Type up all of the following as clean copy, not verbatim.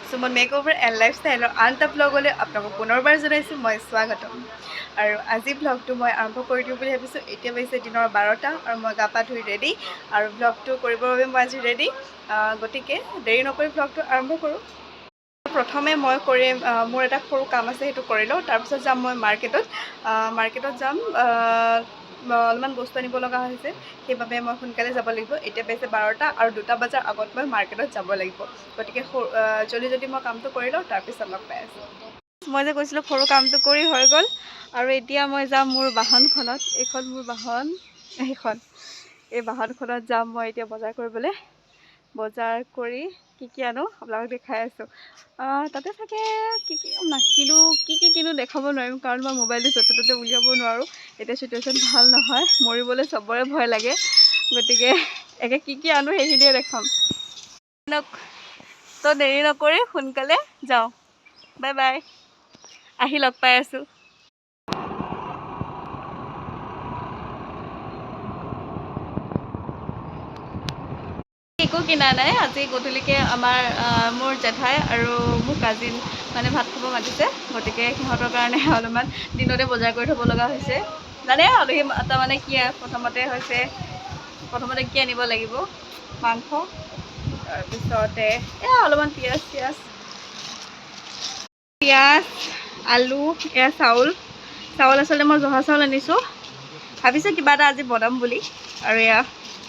Suman makeover and লাইফষ্টাইলৰ আন এটা ব্লগলৈ আপোনালোকক পুনৰবাৰ জনাইছোঁ মই স্বাগতম। আৰু আজি ব্লগটো মই আৰম্ভ কৰি দিওঁ বুলি ভাবিছোঁ। এতিয়া বাজিছে দিনৰ 12টা আৰু মই গা পা ধুই ৰেডি আৰু ব্লগটো কৰিবৰ বাবে মই আজি ৰেডি। গতিকে দেৰি নকৰি ব্লগটো আৰম্ভ কৰোঁ। প্ৰথমে মই কৰিম, মোৰ এটা সৰু কাম আছে, সেইটো কৰি লওঁ। তাৰপিছত যাম মই মাৰ্কেটত। মাৰ্কেটত যাম, অলপমান বস্তু আনিব লগা হৈছে, সেইবাবে মই সোনকালে যাব লাগিব। এতিয়া বাজিছে 12টা আৰু 2টা বজাৰ আগত মই মাৰ্কেটত যাব লাগিব। গতিকে জলদি জলদি মই কামটো কৰি লওঁ, তাৰপিছত লগ পাই আছোঁ। মই যে কৈছিলোঁ, সৰু কামটো কৰি হৈ গ'ল আৰু এতিয়া মই যাম মোৰ বাহনখনত। এইখন মোৰ বাহন, এইখন, এই বাহনখনত যাম মই এতিয়া বজাৰ কৰিবলৈ। বজাৰ কৰি কি কি আনো আপোনালোকক দেখাই আছোঁ। তাতে চাগে কি কি নাকিনো, কি কি কিনো দেখাব নোৱাৰিম, কাৰণ মই মোবাইলটো য'তে ত'তে উলিয়াব নোৱাৰোঁ। এতিয়া চিটুৱেশ্যন ভাল নহয়, মৰিবলৈ চবৰে ভয় লাগে। গতিকে একে কি কি আনো সেইখিনিয়ে দেখাম। তো দেৰি নকৰি সোনকালে যাওঁ। বাই বাই, আহি লগ পাই আছোঁ। একো কিনা নাই। আজি গধূলিকে আমাৰ মোৰ জেঠাই আৰু মোৰ কাজিন মানে ভাত খাব মাতিছে। গতিকে সিহঁতৰ কাৰণে অলপমান দিনতে বজাৰ কৰি থ'ব লগা হৈছে। জানে, আলহী এটা মানে কি, প্ৰথমতে কি আনিব লাগিব? মাংস, তাৰপিছতে এয়া অলপমান পিঁয়াজ চিয়াজ, পিঁয়াজ, আলু, এয়া চাউল। চাউল আচলতে মই জহা চাউল আনিছোঁ, ভাবিছোঁ কিবা এটা আজি বনাম বুলি। আৰু এয়া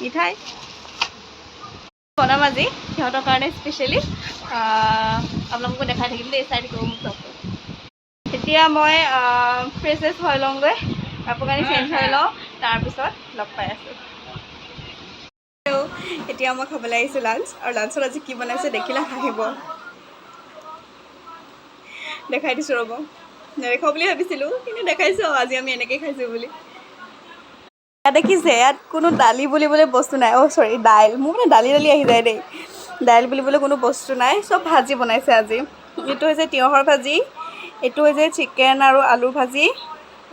মিঠাই বনাম আজি সিহঁতৰ কাৰণে স্পেচিয়েলি। আপোনালোককো দেখাই থাকিম দেই, চাই থাকিব মোক ব্লগটো। এতিয়া মই ফ্ৰেছ চেছ হৈ লওঁগৈ, কাপোৰ কানি চেঞ্জ হৈ লওঁ, তাৰপিছত লগ পাই আছোঁ। এতিয়া মই খাবলৈ আহিছোঁ লাঞ্চ। আৰু লাঞ্চত আজি কি বনাইছে দেখিলে হাঁহিব। দেখাই দিছোঁ ৰ'ব। নেদেখাওঁ বুলি ভাবিছিলোঁ, কিন্তু দেখাইছোঁ আৰু আজি আমি এনেকৈ খাইছোঁ বুলি। ইয়াত দেখিছে, ইয়াত কোনো দালি বুলিবলৈ বস্তু নাই। অ' চৰি, দাইল। মোৰ মানে দালি দালি আহি যায় দেই। দাইল বুলিবলৈ কোনো বস্তু নাই, চব ভাজি বনাইছে আজি। এইটো হৈছে তিয়ঁহৰ ভাজি, এইটো হৈছে চিকেন আৰু আলু ভাজি,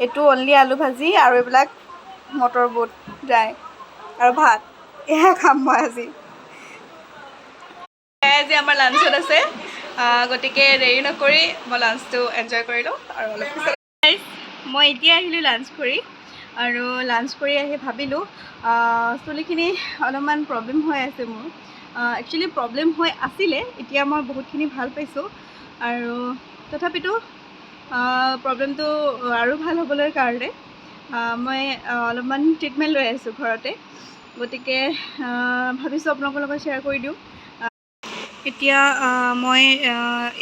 এইটো অনলি আলু ভাজি আৰু এইবিলাক মটৰ বুট ড্ৰাই আৰু ভাত। এয়া খাম মই আজি। এয়াই আজি আমাৰ লাঞ্চত আছে। গতিকে দেৰি নকৰি মই লাঞ্চটো এনজয় কৰি লওঁ আৰু অলপ পিছত। মই এতিয়া আহিলোঁ লাঞ্চ কৰি আৰু লাঞ্চ কৰি আহি ভাবিলোঁ, চুলিখিনি অলপমান প্ৰব্লেম হৈ আছে মোৰ। একচুৱেলি প্ৰব্লেম হৈ আছিলে, এতিয়া মই বহুতখিনি ভাল পাইছোঁ আৰু তথাপিতো প্ৰব্লেমটো আৰু ভাল হ'বলৈ কাৰণে মই অলপমান ট্ৰিটমেণ্ট লৈ আছোঁ ঘৰতে। গতিকে ভাবিছোঁ আপোনালোকৰ লগত শ্বেয়াৰ কৰি দিওঁ। এতিয়া মই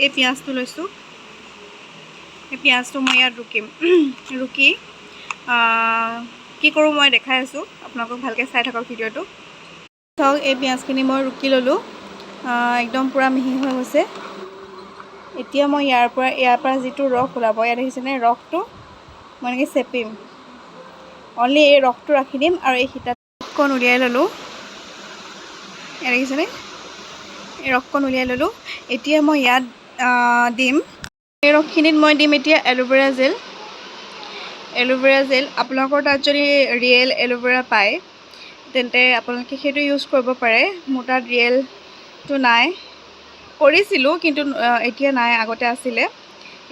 এই পিঁয়াজটো লৈছোঁ। এই পিঁয়াজটো মই ইয়াত ৰুকিম। ৰুকি কি কৰোঁ মই দেখাই আছোঁ আপোনালোকক, ভালকৈ চাই থাকক ভিডিঅ'টো। চাওক, এই পিঁয়াজখিনি মই ৰুকি ল'লোঁ, একদম পূৰা মিহি হৈ গৈছে। এতিয়া মই ইয়াৰ পৰা যিটো ৰস ওলাব, ইয়াত দেখিছেনে ৰসটো, মই এনেকৈ চেপিম। অনলি এই ৰসটো ৰাখি দিম আৰু এই সীতাকণ উলিয়াই ল'লোঁ। ইয়াত দেখিছেনে, এই ৰসকণ উলিয়াই ল'লোঁ। এতিয়া মই ইয়াত দিম, এই ৰসখিনিত মই দিম এতিয়া aloe vera gel. Aloe vera gel, আপোনালোকৰ তাত যদি ৰিয়েল এল'ভেৰা পায়, তেন্তে আপোনালোকে সেইটো ইউজ কৰিব পাৰে। মোৰ তাত ৰিয়েলটো নাই, কৰিছিলোঁ কিন্তু এতিয়া নাই। আগতে আছিলে,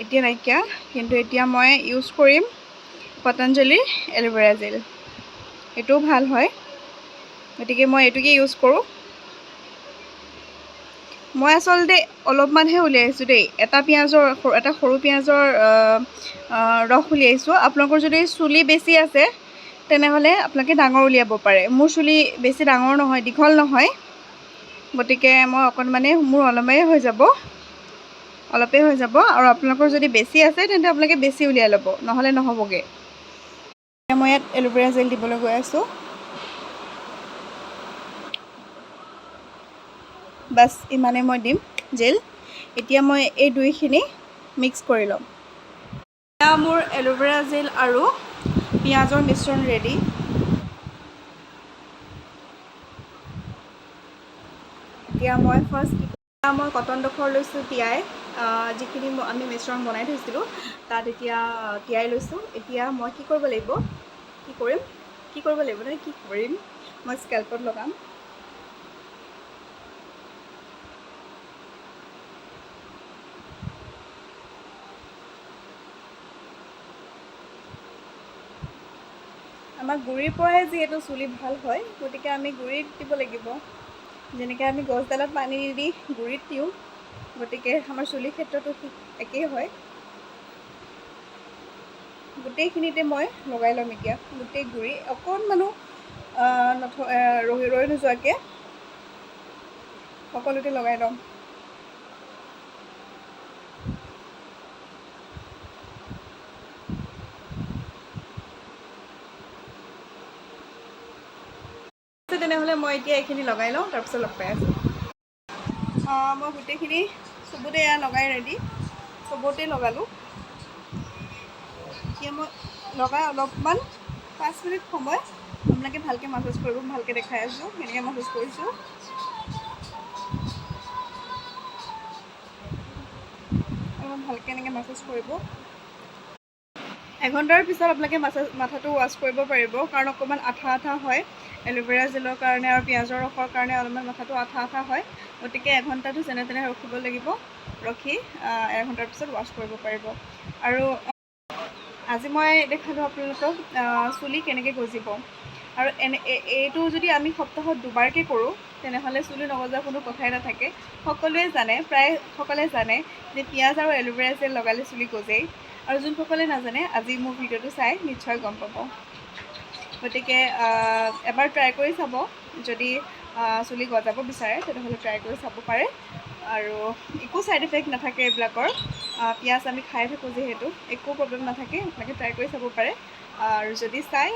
এতিয়া নাইকিয়া। কিন্তু এতিয়া মই ইউজ কৰিম পতঞ্জলিৰ এল'ভেৰা জেল, এইটোও ভাল হয়। গতিকে মই এইটোকে ইউজ কৰোঁ। মই আচলতে অলপমানহে উলিয়াইছোঁ দেই, এটা পিঁয়াজৰ, এটা সৰু পিঁয়াজৰ ৰস উলিয়াইছোঁ। আপোনালোকৰ যদি চুলি বেছি আছে, তেনেহ'লে আপোনালোকে ডাঙৰ উলিয়াব পাৰে। মোৰ চুলি বেছি ডাঙৰ নহয়, দীঘল নহয়, গতিকে মই অকণমানেই, মোৰ অলপেই হৈ যাব, অলপেই হৈ যাব। আৰু আপোনালোকৰ যদি বেছি আছে, তেন্তে আপোনালোকে বেছি উলিয়াই ল'ব, নহ'লে নহ'বগৈ। মই ইয়াত এল'ভেৰা জেল দিবলৈ গৈ আছোঁ। বাছ, ইমানেই মই দিম জেল। এতিয়া মই এই দুইখিনি মিক্স কৰি ল'ম। এয়া মোৰ এল'ভেৰা জেল আৰু পিঁয়াজৰ মিশ্ৰণ ৰেডি। এতিয়া মই ফাৰ্ষ্ট কি, মই কটনডোখৰ লৈছোঁ তিয়াই, যিখিনি আমি মিশ্ৰণ বনাই থৈছিলোঁ তাত এতিয়া তিয়াই লৈছোঁ। এতিয়া মই কি কৰিব লাগিব, কি কৰিম, কি কৰিব লাগিব মানে কি কৰিম, মই স্কেল্পত লগাম। আমাৰ গুৰিৰ পৰাই যিহেতু চুলি ভাল হয়, গতিকে আমি গুৰিত দিব লাগিব। যেনেকৈ আমি গছডালত পানী দি গুৰিত দিওঁ, গতিকে আমাৰ চুলিৰ ক্ষেত্ৰতো ঠিক একেই হয়। গোটেইখিনিতে মই লগাই ল'ম এতিয়া, গোটেই গুৰি অকণমানো নথ ৰৈ ৰৈ নোযোৱাকৈ সকলোতে লগাই ল'ম। তেনেহ'লে মই এতিয়া এইখিনি লগাই লওঁ, তাৰপিছত লগ পাই আছোঁ। মই গোটেইখিনি চবতে এয়া লগাই ৰেডি, চবতে লগালোঁ। এতিয়া মই লগাই অলপমান 5 মিনিট সময় আপোনালোকে ভালকৈ মাছাজ কৰিব। ভালকৈ দেখাই আছোঁ কেনেকৈ মাছাজ কৰিছোঁ। অলপমান ভালকৈ এনেকৈ মাছাজ কৰিব। এঘণ্টাৰ পিছত আপোনালোকে মাছাজ মাথাটো ৱাছ কৰিব পাৰিব, কাৰণ অকণমান আঠা আঠা হয়। এল'ভেৰা জেলৰ কাৰণে আৰু পিঁয়াজৰ ৰসৰ কাৰণে অলপমান মাথাটো আঠা আঠা হয়। গতিকে এঘণ্টাটো যেনে তেনে ৰখিব লাগিব। ৰখি এঘণ্টাৰ পিছত ৱাছ কৰিব পাৰিব। আৰু আজি মই দেখালোঁ আপোনালোকক চুলি কেনেকৈ গজিব। আৰু এনে এইটো যদি আমি সপ্তাহত দুবাৰকৈ কৰোঁ, তেনেহ'লে চুলি নগজাৰ কোনো কথাই নাথাকে। সকলোৱে জানে, প্ৰায় সকলে জানে যে পিঁয়াজ আৰু এল'ভেৰা জেল লগালে চুলি গজেই। আৰু যোনসকলে নাজানে, আজি মোৰ ভিডিঅ'টো চাই নিশ্চয় গম পাব। গতিকে এবাৰ ট্ৰাই কৰি চাব। যদি চুলি গজাব বিচাৰে, তেনেহ'লে ট্ৰাই কৰি চাব পাৰে। আৰু একো ছাইড ইফেক্ট নাথাকে এইবিলাকৰ। পিঁয়াজ আমি খাই থাকোঁ যিহেতু, একো প্ৰব্লেম নাথাকে। আপোনালোকে ট্ৰাই কৰি চাব পাৰে। আৰু যদি চাই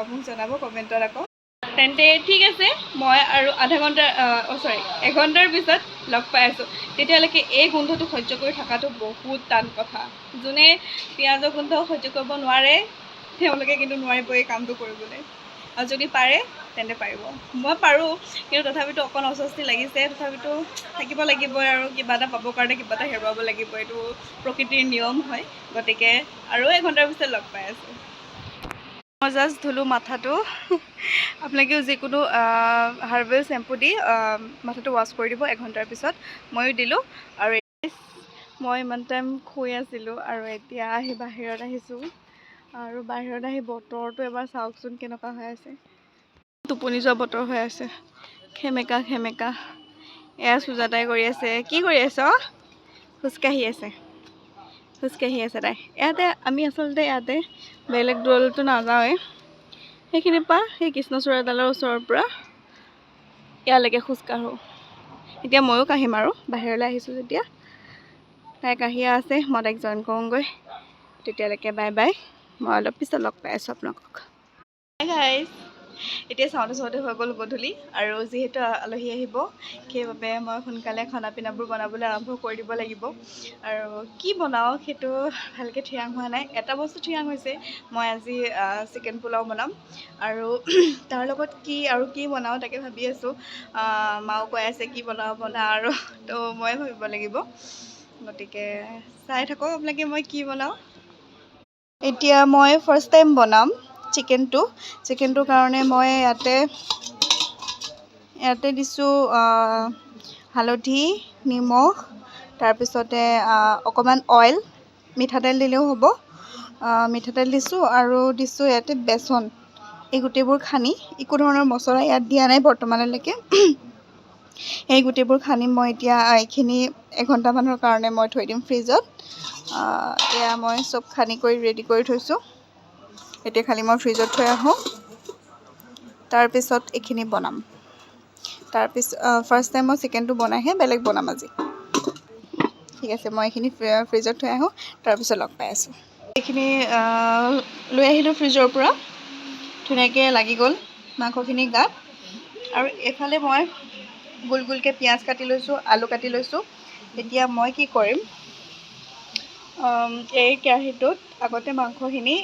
মোক জনাব কমেণ্টত আকৌ। তেন্তে ঠিক আছে, মই আৰু আধা ঘণ্টা, অ' চৰি, এঘণ্টাৰ পিছত লগ পাই আছোঁ। তেতিয়ালৈকে এই গোন্ধটো সহ্য কৰি থকাটো বহুত টান কথা। যোনে পিঁয়াজৰ গোন্ধ সহ্য কৰিব নোৱাৰে, তেওঁলোকে কিন্তু নোৱাৰিব এই কামটো কৰিবলৈ। আৰু যদি পাৰে, তেন্তে পাৰিব। মই পাৰোঁ, কিন্তু তথাপিতো অকণ অস্বস্তি লাগিছে। তথাপিতো থাকিব লাগিব আৰু কিবা এটা পাবৰ কাৰণে কিবা এটা হেৰুৱাব লাগিব, এইটো প্ৰকৃতিৰ নিয়ম হয়। গতিকে আৰু এঘণ্টাৰ পিছত লগ পাই আছোঁ। মই জাষ্ট ধুলোঁ মাথাটো। আপোনালোকেও যিকোনো হাৰ্বেল চেম্পু দি মাথাটো ৱাছ কৰি দিব এঘণ্টাৰ পিছত। ময়ো দিলোঁ। আৰু মই ইমান টাইম শুই আছিলোঁ আৰু এতিয়া আহি বাহিৰত আহিছোঁ। আৰু বাহিৰত আহি বতৰটো এবাৰ চাওকচোন কেনেকুৱা হৈ আছে। টোপনি যোৱা বতৰ হৈ আছে, সেমেকা সেমেকা। এয়া সুজাতাই কৰি আছে। কি কৰি আছ? খোজকাঢ়ি আছে, খোজকাঢ়ি আছে তাই। ইয়াতে আমি আচলতে ইয়াতে বেলেগ দূৰলৈতো নাযাওঁৱেই। সেইখিনিৰ পৰা, সেই কৃষ্ণচূড়াডালৰ ওচৰৰ পৰা ইয়ালৈকে খোজকাঢ়োঁ। এতিয়া ময়ো কাঢ়িম আৰু বাহিৰলৈ আহিছোঁ যেতিয়া। তাই কাঢ়িয়ে আছে, মই তাইক জইন কৰোঁগৈ। তেতিয়ালৈকে বাই বাই, মই অলপ পিছত লগ পাই আছোঁ আপোনালোকক। হাই গাইজ, এতিয়া চাওঁতে চাওঁতে হৈ গ'ল গধূলি। আৰু যিহেতু আলহী আহিব, সেইবাবে মই সোনকালে খানা পিনাবোৰ বনাবলৈ আৰম্ভ কৰি দিব লাগিব। আৰু কি বনাওঁ সেইটো ভালকৈ থিৰাং হোৱা নাই। এটা বস্তু থিৰাং হৈছে, মই আজি চিকেন পোলাও বনাম। আৰু তাৰ লগত কি আৰু কি বনাওঁ তাকে ভাবি আছোঁ। মাও কৈ আছে কি বনাওঁ বনা আৰু, তো ময়ে ভাবিব লাগিব। গতিকে চাই থাকক আপোনালোকে মই কি বনাওঁ। এতিয়া মই ফাৰ্ষ্ট টাইম বনাম চিকেনটো। চিকেনটোৰ কাৰণে মই ইয়াতে ইয়াতে দিছোঁ হালধি, নিমখ, তাৰপিছতে অকণমান অইল, মিঠাতেল দিলেও হ'ব। মিঠাতেল দিছোঁ আৰু দিছোঁ ইয়াতে বেচন। এই গোটেইবোৰ সানি, একো ধৰণৰ মছলা ইয়াত দিয়া নাই বৰ্তমানলৈকে। এই গোটেইবোৰ সানি মই এতিয়া এইখিনি এঘণ্টামানৰ কাৰণে মই থৈ দিম ফ্ৰিজত। এয়া মই চব সানি কৰি ৰেডি কৰি থৈছোঁ। এতিয়া খালি মই ফ্ৰিজত থৈ আহোঁ, তাৰপিছত এইখিনি বনাম। তাৰপিছত ফাৰ্ষ্ট টাইম মই চিকেনটো বনাইহে বেলেগ বনাম আজি। ঠিক আছে, মই এইখিনি ফ্ৰিজত থৈ আহোঁ, তাৰপিছত লগ পাই আছোঁ। এইখিনি লৈ আহিলোঁ ফ্ৰিজৰ পৰা। ধুনীয়াকৈ লাগি গ'ল মাংসখিনি গাত। আৰু এইফালে মই গোল গোলকৈ পিঁয়াজ কাটি লৈছোঁ, আলু কাটি লৈছোঁ। এতিয়া মই কি কৰিম, এই কেৰাহীটোত আগতে মাংসখিনি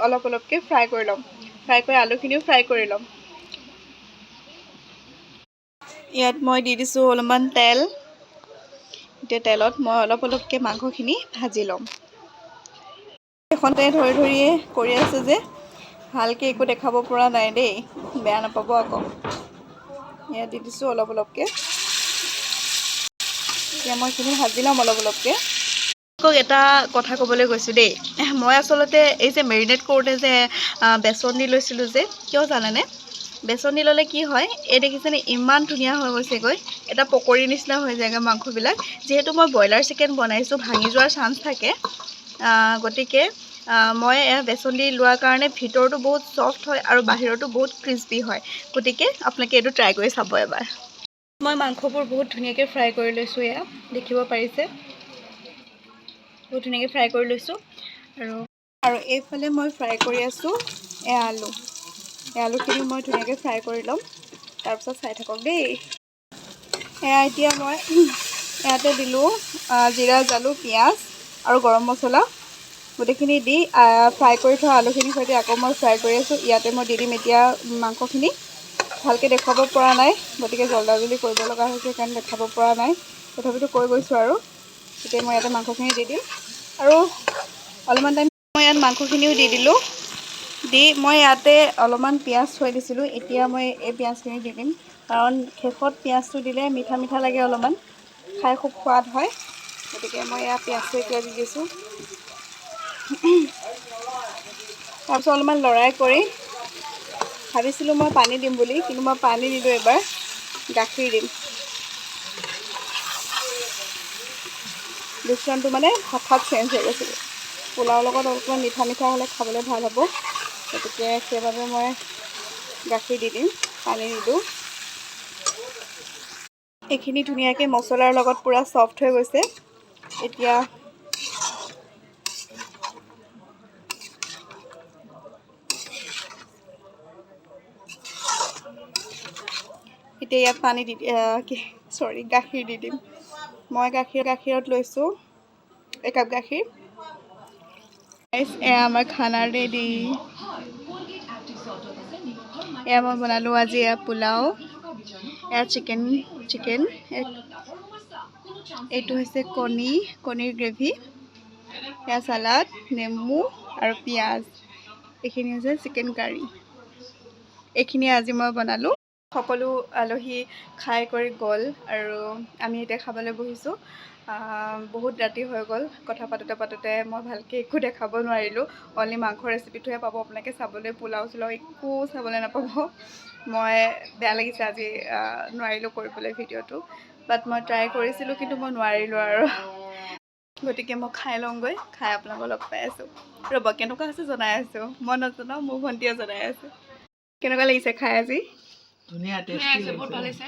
অলপ অলপকৈ ফ্ৰাই কৰি ল'ম। ফ্ৰাই কৰি আলুখিনিও ফ্ৰাই কৰি ল'ম। ইয়াত মই দি দিছোঁ অলপমান তেল। এতিয়া তেলত মই অলপ অলপকৈ মাংসখিনি ভাজি ল'ম। এখনতে ধৰি ধৰিয়ে কৰি আছে যে ভালকৈ একো দেখাব পৰা নাই দেই, বেয়া নাপাব আকৌ। ইয়াত দি দিছোঁ অলপ অলপকৈ। এতিয়া মই এইখিনি ভাজি ল'ম অলপ অলপকৈ। এটা কথা ক'বলৈ গৈছোঁ দেই। মই আচলতে এই যে মেৰিনেট কৰোঁতে যে বেচন দি লৈছিলোঁ যে, কিয় জানেনে? বেচন দি ল'লে কি হয়, এই দেখিছেনে ইমান ধুনীয়া হৈ গৈছেগৈ, এটা পকৰীৰ নিচিনা হৈ যায়গৈ মাংসবিলাক। যিহেতু মই ব্ৰইলাৰ চিকেন বনাইছোঁ, ভাঙি যোৱাৰ চান্স থাকে, গতিকে মই এয়া বেচন দি লোৱাৰ কাৰণে ভিতৰটো বহুত ছফ্ট হয় আৰু বাহিৰতো বহুত ক্ৰিস্পি হয়। গতিকে আপোনালোকে এইটো ট্ৰাই কৰি চাব এবাৰ। মই মাংসবোৰ বহুত ধুনীয়াকৈ ফ্ৰাই কৰি লৈছোঁ, এয়া দেখিব পাৰিছে, বহুত ধুনীয়াকৈ ফ্ৰাই কৰি লৈছোঁ। আৰু আৰু এইফালে মই ফ্ৰাই কৰি আছোঁ এয়া আলু। এই আলুখিনি মই ধুনীয়াকৈ ফ্ৰাই কৰি ল'ম, তাৰপিছত চাই থাকক দেই। এয়া এতিয়া মই ইয়াতে দিলোঁ জিৰা, জালুক, পিঁয়াজ আৰু গৰম মছলা গোটেইখিনি দি ফ্ৰাই কৰি থোৱা আলুখিনিৰ সৈতে আকৌ মই ফ্ৰাই কৰি আছোঁ। ইয়াতে মই দি দিম এতিয়া মাংসখিনি। ভালকৈ দেখুৱাব পৰা নাই, গতিকে জল্দা জল্দি কৰিব লগা হৈছে, সেইকাৰণে দেখাব পৰা নাই, তথাপিতো কৈ গৈছোঁ আৰু। এতিয়া মই ইয়াতে মাংসখিনি দি দিম আৰু অলপমান টাইম মই ইয়াত মাংসখিনিও দি দিলোঁ। দি মই ইয়াতে অলপমান পিঁয়াজ থৈ দিছিলোঁ, এতিয়া মই এই পিঁয়াজখিনি দি দিম, কাৰণ শেষত পিঁয়াজটো দিলে মিঠা মিঠা লাগে অলপমান, খাই খুব সোৱাদ হয়। গতিকে মই ইয়াত পিঁয়াজটো এতিয়া দি দিছোঁ। তাৰপিছত অলপমান লৰাই কৰি ভাবিছিলোঁ মই পানী দিম বুলি, কিন্তু মই পানী নিদিওঁ, এবাৰ গাখীৰ দিম। মিশ্ৰণটো মানে হঠাৎ চেঞ্জ হৈ গৈছিলে। পোলাওৰ লগত অলপমান মিঠা মিঠা হ'লে খাবলৈ ভাল হ'ব, গতিকে সেইবাবে মই গাখীৰ দি দিম, পানী নিদিওঁ। এইখিনি ধুনীয়াকৈ মছলাৰ লগত পূৰা ছফ্ট হৈ গৈছে। এতিয়া এতিয়া ইয়াত পানী দি চৰি গাখীৰ দি দিম। মই গাখীৰত লৈছোঁ একাপ গাখীৰ। এয়া আমাৰ খানা ৰেডি। এয়া মই বনালোঁ আজি এয়া পোলাও, এয়া চিকেন চিকেন এইটো হৈছে কণীৰ গ্ৰেভি, এয়া চালাড, নেমু আৰু পিঁয়াজ। এইখিনি হৈছে চিকেন কাৰী। এইখিনি আজি মই বনালোঁ। সকলো আলহী খাই কৰি গ'ল আৰু আমি এতিয়া খাবলৈ বহিছোঁ। বহুত ৰাতি হৈ গ'ল, কথা পাতোঁতে পাতোঁতে মই ভালকৈ একো দেখাব নোৱাৰিলোঁ। অনলি মাংসৰ ৰেচিপিটোহে পাব আপোনালোকে চাবলৈ, পোলাও চোলাও একো চাবলৈ নাপাব। মই বেয়া লাগিছে আজি নোৱাৰিলোঁ কৰিবলৈ ভিডিঅ'টো, বাট মই ট্ৰাই কৰিছিলোঁ কিন্তু মই নোৱাৰিলোঁ আৰু। গতিকে মই খাই লওঁগৈ, খাই আপোনালোকক লগ পাই আছোঁ। ৰ'ব, কেনেকুৱা হৈছে জনাই আছোঁ, মই নজনাওঁ, মোৰ ভণ্টিয়ে জনাই আছে। কেনেকুৱা লাগিছে খাই আজি? ধুনীয়া, টেষ্টি লাগিছে।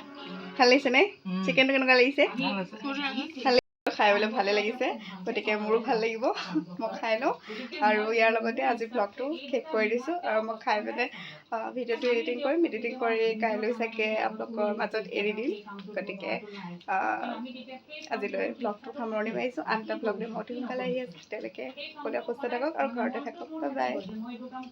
ভাল লাগিছেনে? চিকেনটো কেনেকুৱা লাগিছে? ভাল। খাই বোলে ভালে লাগিছে, গতিকে মোৰো ভাল লাগিব। মই খাই লওঁ আৰু ইয়াৰ লগতে আজি ভ্লগটো শেষ কৰি দিছোঁ। আৰু মই খাই পেলাই ভিডিঅ'টো এডিটিং কৰিম, এডিটিং কৰি কাইলৈ চাগে আপোনালোকৰ মাজত এৰি দিম। গতিকে আজিলৈ ভ্লগটো সামৰণি মাৰিছোঁ। আন এটা ভ্লগ লৈ মই অতি সোনকালে আহি আছোঁ। তেতিয়ালৈকে সকলোৱে সুস্থ থাকক আৰু ঘৰতে থাকক। Bye bye.